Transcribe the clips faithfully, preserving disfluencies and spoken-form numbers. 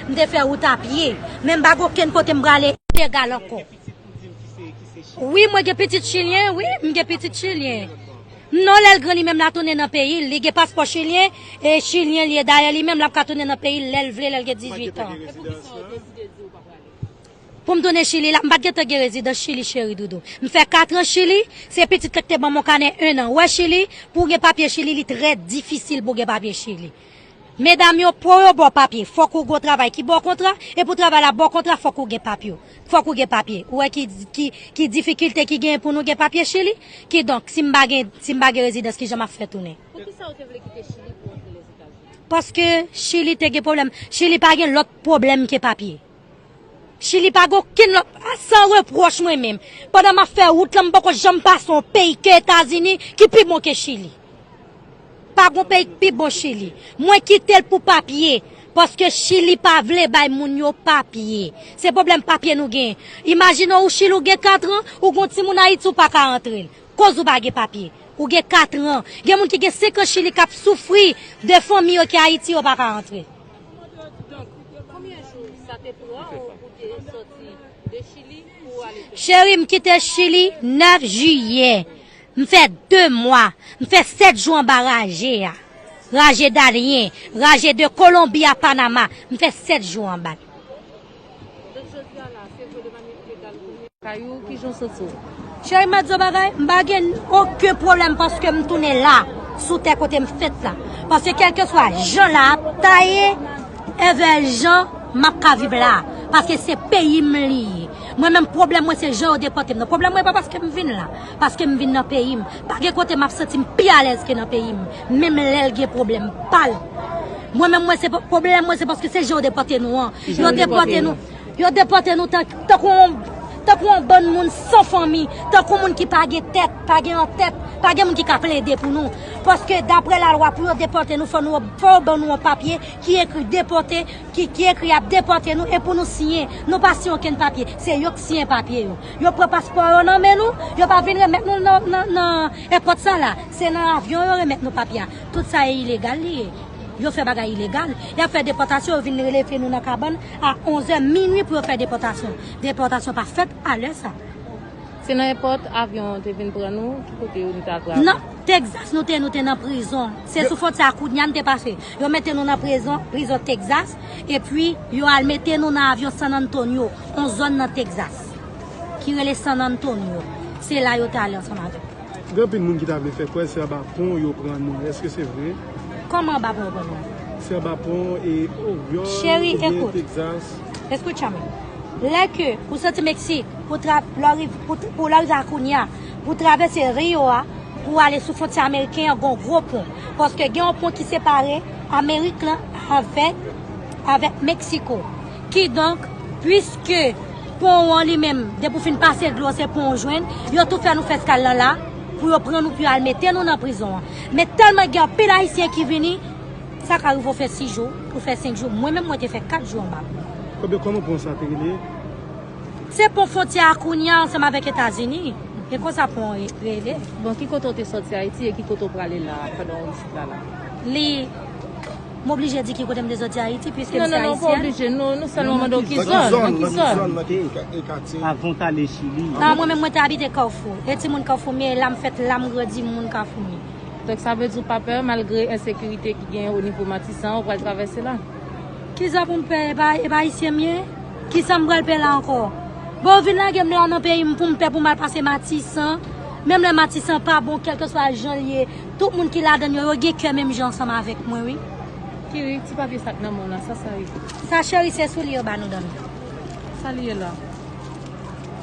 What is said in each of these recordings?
M te fè wout a pye, men m pa gen okenn kote m prale ilegal ankò. Wi, mwen gen pitit chilyen, wi, m gen pitit chilyen. Non, lè l gran li menm l a tounen nan peyi l, li gen paspò chilyen, e chilyen li ye. Dayè, li menm l ap ka tounen nan peyi l lè l vle, lè l gen dizuit an. Pou m tounen Chili la, m pa t gentan gen rezidans Chili, cheri doudou. M fè kat an Chili, se pitit la ki te ban m yon kanè en an. Ou wè Chili, pou w gen papye Chili, li trè difisil pou w gen papye Chili. Medam yo, pou yo ba w papye, fòk ou gen yon travay ki ba w kontra, e pou travay la ba w kontra, fòk ou gen papye. Fòk ou gen papye. Ou wè ki, ki, ki difikilte ki genyen pou nou gen papye Chili? Kidonk, si m pa gen, si m pa gen rezidans, kijan m ap fè tounen? Poukisa ou te vle kite Chili pou w antre Lèzetazini? Paske Chili te gen pwoblèm. Chili pa gen lòt pwoblèm ke papye. Chili pa gen okenn lòt, a, san repwòch mwen menm. Pandan m ap fè wout lan, m poko janm pase yon peyi ke Etazini ki pi bon ke Chili. Pa gen peyi ki pi bon Chili. Mwen kite l pou papye, paske Chili pa vle bay moun yo papye. Se pwoblèm papye nou gen. Imajine w, ou Chili, ou gen kat an, ou gen yon timoun Ayiti, ou pa ka antre l. Koz ou pa gen papye. Ou gen kat an. Gen moun ki gen senk an Chili k ap soufri de fanmi yo ki Ayiti, yo pa ka antre. Donk, konbyen jou sa te pran w pou te soti de Chili pou w ale Pèri? Cheri, m kite Chili nèf jiyè. M fè de mwa. M fè sèt jou anba raje a. Raje Darién, raje de Kolonbi a Panama. M fè sèt jou anba l. Donk, jodi a la, se vre de manyè ilegal ou tounen kay ou, kijan w santi w? Cheri, m ap di w bagay, m pa gen okenn pwoblèm paske m tounen la, sou tè kote m fèt la. Paske kèlkeswa jan la ap ta ye, envè jan m ap ka viv la. Paske se peyi m li ye. Mwen menm, pwoblèm mwen se jan yo depòte m nan. Pwoblèm mwen pa paske m vin la, paske m vin nan peyi m. Pa gen kote m ap santi m pi alèz ke nan peyi m, menm lè l gen pwoblèm pa l. Mwen menm, mwen se pa, pwoblèm mwen se paske se jan yo depòte nou an. Yo depòte nou. Yo depòte nou tan, tankou yon, tankou yon bann moun san fanmi, tankou moun ki pa gen tèt, pa gen antèt, pa gen moun ki ka plede pou nou. Paske daprè lalwa, pou yo depòte nou, fò nou, fò yo ban nou yon papye ki ekri depòte, ki, ki ekri y ap depòte nou, e pou nou siyen. Nou pa siyen okenn papye. Se yo k siyen papye yo. Yo pran paspò yo nan men nou, yo pa vin remèt nou nan, nan, nan èpòt sa la. Se nan avyon yo remèt nou papye a. Tout sa e ilegal li ye. Yo fè bagay ilegal. Y ap fè depòtasyon, yo vin releve nou nan kabann a onzè minui pou yo fè depòtasyon. Depòtasyon pa fèt a lè sa. Se nan èpòt avyon an te vin pran nou, ki kote yo nou t al pran avyon? Nan Texas, nou te, nou te nan prizon. Se sou fwontyè a Cunha n te pase. Yo mete nou nan prizon, prizon Texas, epi yo al mete nou nan avyon San Antonio, yon zòn nan Texas, ki rele San Antonio. Se la yo te ale ansanm avèk nou. Gen anpil moun ki ta vle fè kwè se anba pon yo pran nou. Èske se vre? Kòman anba pon yo pran nou? Se anba pon e Oryòl oubyen Texas. Cheri, ekout. Escúchame. Lè ke ou soti Meksik, pou tra-, lè w riv-, pou, pou lè w rive a Cunha, pou travèse Rio a, pou ale sou fwontyè ameriken an, gon gwo pon. Paske gen yon pon ki separe Amerik lan avèk, avèk Meksiko. Kidonk, piske pon an li menm, depi w fin pase dlo, se pon w jwenn, yo tou fè nou fè eskal lan la, pou yo pran nou, pou yo al mete nou nan prizon an. Men tèlman gen anpil Ayisyen ki vini, sa ka rive w fè sis jou, ou fè senk jou. Mwen menm, mwen te fè kat jou anba. Kòman, kòman pon sa te rele? Se pon fwontyè a Cunha ansanm avèk Etazini. E konsa pon an re-, rele. Bon, ki kote w te sòti Ayiti e ki kote w prale la pandan w isit la la? Li, m oblije di ki kote m te sòti Ayiti, piske m se Ayisyèn. Non, non, non, ou pa oblije. Nou, nou sèlman mande w ki zòn, nan ki zòn. Nan ki zòn, nan ki katye? Avan w t ale Chili. Non, mwen menm, mwen te abite Kafou. E timoun Kafou m ye, la m fèt, la m grandi, m moun Kafou m ye. Donk, sa vle di w pa pè, malgre ensekirite ki genyen o nivo Matisan, ou pral travèse la? Kisa pou m pè? E pa, e pa Ayisyen m ye? Kisa m pral pè la ankò? Bon, yo vin lage m la nan peyi m pou m pè pou m al pase Matisan. Menm lè Matisan pa bon, kèlkeswa jan l ye, tout moun ki ladan l yo, yo gen kè menm jan ansanm avèk mwen, wi. Kiri, ti papye sa k nan men w la, sa sa ye? Sa, cheri, se soulye yo ba nou dòmi. Sa li ye la?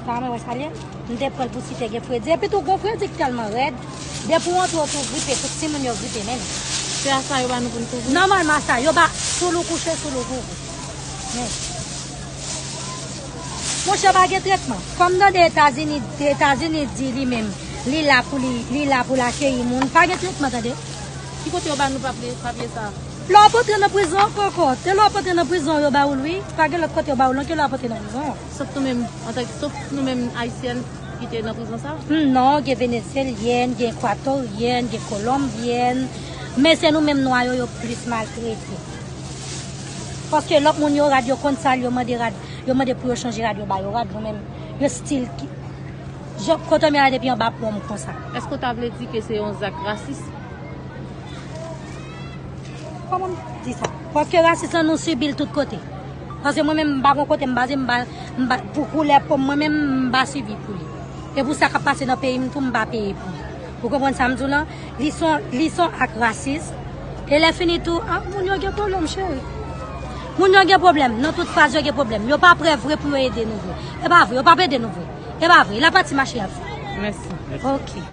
Sa mwen wè sa l ye? M te pran l pou si te gen fredi. Epi tou, gon fredi k tèlman rèd. Depi w antre, w tou gripe, tout timoun yo gripe menm. Se a sa yo ba nou pou n kouvri? Nòmalman, a sa. Yo ba, sou l ou kouche, sou l ou kouvri. Men. Monchè, pa gen tretman. Kòm tande Etazini, Etazini di li menm, li la pou li, li la pou l akeyi moun. Pa gen tretman, tande. Ki kote yo ba nou papye, papye sa? Lè w ap antre nan prizon ankò, ankò. Se lè w ap antre nan prizon yo ba ou l, wi. Pa gen lòt kote yo ba ou l, non, ke lè w ap antre nan prizon. Sof nou menm, antanke, sof nou menm Ayisyèn ki te nan prizon sa? Hmm, non, gen Venezyelyèn, gen Ekwatoryen, gen Kolonbyèn. Men se nou menm nwa yo, yo plis maltrete. Paske lòt moun yo rad, yo konn sa l, yo mande rad, yo mande pou yo chanje rad, yo ba yo rad, nou menm, yo still ki. Jan kote m ye a depi anba pon m konsa. Èske w ta vle di ke se yon zak rasis? Kòman m di sa? Paske rasis lan nou sibi l tout kote. Paske mwen menm m pa gon kote m baze, m pa, m pa, pou koulè po m, mwen menm m pa sibi pou li. E pou sa k ap pase nan peyi m tou, m pa peye pou li. Ou konprann sa m di w lan? Li son, li son ak rasis. E lè fini tou, ah, moun yo gen pwoblèm, cheri. Moun yo gen pwoblèm. Nan tout faz yo gen pwoblèm. Yo pa prè vre pou yo ede nou vre. E pa vre, yo p ap ede nou vre. E pa vre. La pati mache y ap fè. Mèsi. Ok.